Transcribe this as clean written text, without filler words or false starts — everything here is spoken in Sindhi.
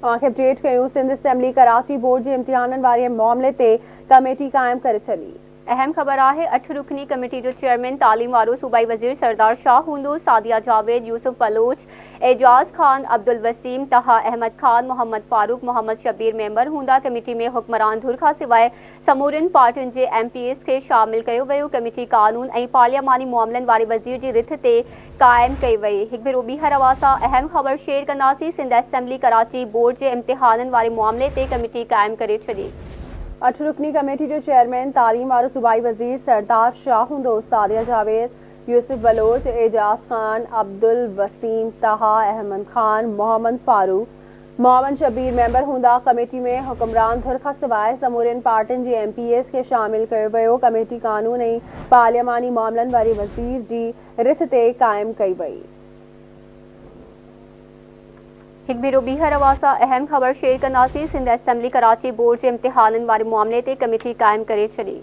اوهان کي اپڊيٽ ڪيون، سنڌ اسيمبلي ڪراچي بورڊ جي امتحانن واري معاملي تي ڪميٽي قائم ڪري ڇڏي. اهم خبر آهي، 8 رڪني ڪميٽي جو چيئرمين تعليم وارو صوبائي وزير سردار شاهه هوندو، سعديه جاويد، يوسف بلوچ، اعجاز خان، عبدالوسيم، طه احمد خان، محمد فاروق، محمد شبير ميمبر هوندا، ڪميٽي ۾ حڪمران ڌر کانسواء سمورين پارٽين جي ايم پي ايز کي شامل ڪيو ويو، ڪميٽي قانون ۽ پارلياماني معاملن واري وزير جي رٿ تي قائم ڪئي وئي. هڪ ڀيرو ٻيهر اوهان سان اهم خبر شيئر ڪنداسين، سنڌ اسيمبلي ڪراچي بورڊ جي امتحانن واري معاملي تي ڪميٽي قائم ڪري ڇڏي. 8 رڪني ڪميٽي جو چيئرمين تعليم وارو صوبائي وزير سردار شاهه هوندو، سعديه جاويد، يوسف بلوچ، اعجاز خان، عبدالوسيم، طه احمد خان، محمد فاروق، محمد شبير ميمبر هوندا، ڪميٽي ۾ حڪمران ڌر کانسواء سمورين پارٽين جي ايم پي ايز کي شامل ڪيو ويو، ڪميٽي قانون ۽ پارلياماني معاملن واري وزير جي رٿ تي قائم ڪئي وئي. هڪ ڀيرو ٻيهر اوهان سان اهم خبر شيئر ڪنداسين، سنڌ اسيمبلي ڪراچي بورڊ جي امتحانن واري معاملي تي ڪميٽي قائم ڪري ڇڏي.